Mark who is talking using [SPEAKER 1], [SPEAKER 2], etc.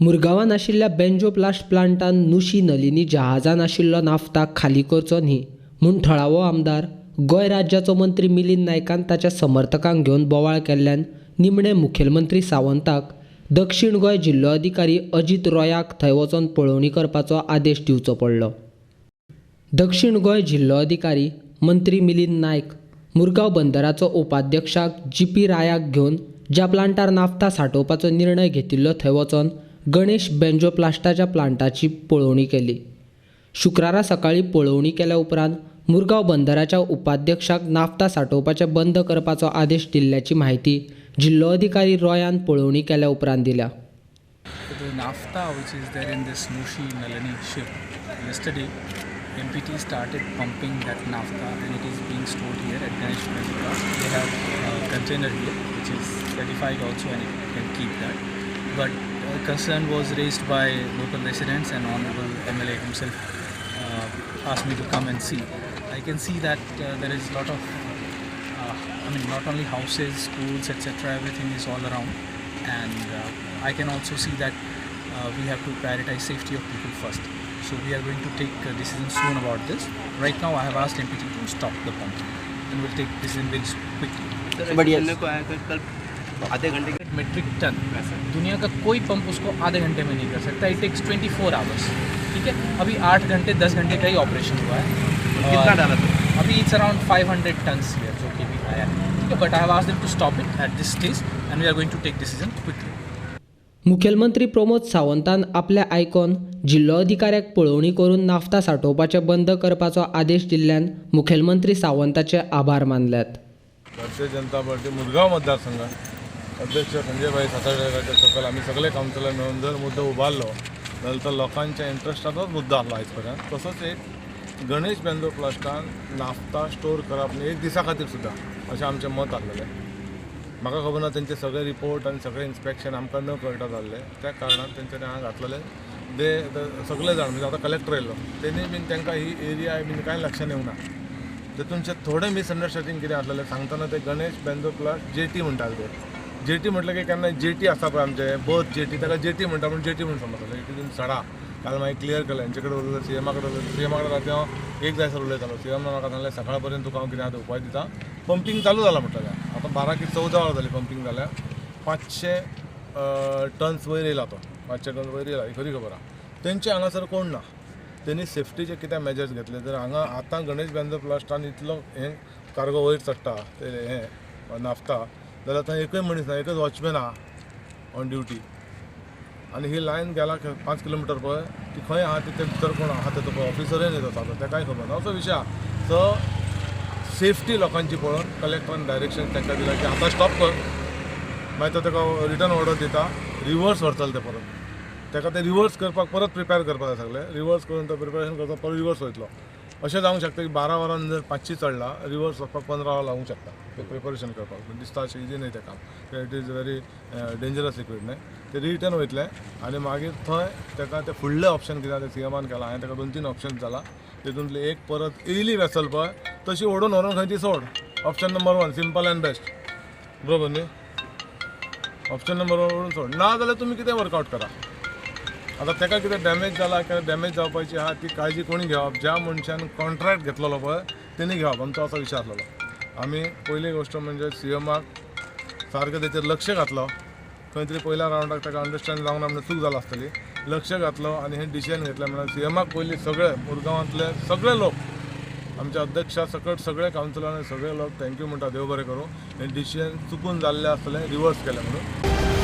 [SPEAKER 1] मुरगांवान आशिल्ल्या बेंजो प्लास्ट प्लांटान नुशी नलिनी जहाजान आशिल्लो नाफ्ता खाली करचो न्ही म्हूण थळावो आमदार गोंय राज्याचो मंत्री मिलिंद नायकान ताच्या समर्थकांक घेवन बोवाळ केल्ल्यान निमणे मुखेलमंत्री सावंताक दक्षिण गोंय जिल्लोधिकारी अजीत रॉयाक थंय वचोन पळोवणी करपाचो आदेश दिवचो पडलो. दक्षिण गोंय जिल्लोधिकारी मंत्री मिलिंद नायक मुरगांव बंदराचो उपाध्यक्षाक जी पी रायाक घेवन ज्या प्लांटार नाफ्ता सांठोवपाचो निर्णय घेतिल्लो थंय वचोन गणेश बेंजो प्लास्टाच्या प्लांटाची पळोवणी केली. शुक्रारा सकाळीं पळोवणी केल्या उपरांत मुरगांव बंदराच्या उपाध्यक्षाक नाफ्ता सांठोवपाचें बंद करपाचो आदेश दिल्ल्याची म्हायती जिल्लोधिकारी रॉयान पळोवणी केल्या उपरांत दिल्या.
[SPEAKER 2] The naphtha which is there in this Nushi Nalini ship, yesterday MPT started pumping that naphtha and it is being stored here at Ganesh Benzoplas. They have a container here which is certified also and it can keep that. But concern was raised by local residents and Honorable MLA himself asked me to come and see. I can see that there is a lot of, I mean, not only houses, schools, etc. Everything is all around, and I can also see that we have to prioritize safety of people first. So we are going to take a decision soon about this. Right now, I have asked MPT to stop the pumping, and we'll take decision very quickly.
[SPEAKER 3] But yes.
[SPEAKER 4] को आया कल आधे घंटे
[SPEAKER 2] metric ton दुनिया का कोई pump उसको आधे घंटे में नहीं कर सकता. It takes 24 hours. ठीक है, अभी 8 घंटे 10 घंटे का ही ऑपरेशन हुआ है.
[SPEAKER 4] कितना डाला था?
[SPEAKER 2] अभी it's around 500 tons here जो कि भी आया है. ठीक है, but I have asked them to stop it at this stage and we are going to take decision quickly.
[SPEAKER 1] मुखेलमंत्री प्रमोद सावंतान आपल्या आयकोन जिल्लोधिकाऱ्याक पळोवणी करून नाफ्ता सांठोवपाचें बंद करपाचो आदेश दिल्ल्यान मुखेलमंत्री सावंताचे आभार मानल्यात.
[SPEAKER 5] भारतीय जनता पार्टी मुरगांव मतदारसंघात अध्यक्ष संजय भाई सातार्डेकाराच्या सकयल आमी सगळे कावन्सिलर मेळून जर मुद्दो उबारलो जाल्यार तो लोकांच्या इंट्रस्टाचोच मुद्दो आसलो आयज पर्यंत. तसोच एक गणेश बेंजो प्लास्टान नाफ्ता स्टोर करप न्ही एक दिसा खातीर सुद्दां अशें आमचें मत आसलेलें. म्हाका खबर ना तेंचे सगळे रिपोर्ट आनी सगळे इन्स्पेक्शन आमकां न कळटा जाल्लें, त्या कारणान तेंच्यांनी हांगा घातलेलें. ते सगळे जाण म्हणजे आतां कलेक्टर येयल्लो तेणी बीन तांकां ही एरिया बीन कांय लक्षान येवना. तेतूनचे थोडे मिसअंडरस्टँडींग कितें आसलेलें सांगतना ते गणेश बेंजो प्लास्ट जेटी म्हणटाले. ते जेटी म्हटलें की केन्ना जेटी आसा पळय आमचें बर्थ जेटी, ताका जेटी म्हणटा पूण जेटी म्हूण समजताले. It is in Sada. काल मागीर क्लियर केलें, हेंचे कडेन उलयलो, सीएमा कडेन उलयलो. सीएमा कडेन राती हांव एक जायसर उलयतालो. सीएमान म्हाका सांगलें सकाळ पर्यंत तुका हांव कितें आतां उपाय दिता. पंपींग चालू जालां म्हणटालें. आतां 12 की 14 वरां जालीं पंपींग जाल्या. 500 टन्स वयर येयला तो, 500 टन्स वयर येयला ही खरी खबर आहा. तेंचे हांगासर कोण ना, तेणी सेफ्टीचे कितें मेजर्स घेतले. जर हांगा आतां गणेश बेंजो प्लास्टान इतलो हें कार्गो वयर चडटा ते हें नाफ्ता जाल्यार थंय एकूय मनीस ना, एकच वॉचमॅन आहा ऑन ड्युटी. आनी ही लायन गेला 5 किलोमिटर पळय ती खंय आहा ते भितर कोण आहा ते पळय ऑफिसरय न्ही तो सादो, तेकाय खबर ना असो विशय आहा. सो सेफ्टी लोकांची पळोवन कलेक्टरान डायरेक्शन तांकां दिलां की आतां स्टॉप कर, मागीर तो ताका रिटर्न ऑर्डर दिता, रिवर्स व्हरतले ते परत. ताका ते रिवर्स करपाक परत प्रिपेर करपाक जाय सगळें. रिवर्स करून तो प्रिपेरेशन करता परत रिवर्स वयतलो. अशें जावंक शकता की 12 वरां जर 500 चडला रिवर्स वचपाक 15 वरां लागूंक शकता तें प्रिपरेशन करपाक. दिसता अशें इजी न्ही तें काम, it is very dangerous liquid न्ही. ते रिटर्न वयतले आनी मागीर थंय ताका ते फुडलें ऑप्शन कितें आहा तें सीएमान केलां. हांवें ताका 2-3 ऑप्शन जाला, तेतूंतलें एक परत येयली वेसल पळय तशी ओडून व्हरून खंय ती सोड. Option number 1 simple and best, बरोबर न्ही. ऑप्शन नंबर 1 ओडून सोड, ना जाल्यार तुमी कितें वर्कआवट करा. आतां ताका कितें डॅमेज जाला किंवा डॅमेज जावपाची आहा ती काळजी कोणी घेवप, ज्या मनशान कॉन्ट्रॅक्ट घेतलेलो पळय तेणी घेवप, आमचो असो विचार आसलेलो. आमी पयली गोश्ट म्हणजे सीएमाक सारकें तेचेर लक्ष घातलो. खंय तरी पयल्या रावंडाक ताका अंडरस्टँड जावंक ना म्हणून चूक जाला आसतली. लक्ष घातलो आनी हें डिसिजन घेतलें म्हणल्यार सीएमाक पयलीं सगळे मुरगांवांतले सगळे लोक, आमच्या अध्यक्षा सकट सगळे कावन्सिलर आनी सगळे लोक thank you म्हणटा, देव बरें करूं. हें डिसिजन चुकून जाल्लें आसतलें, रिवर्स केलें म्हणून.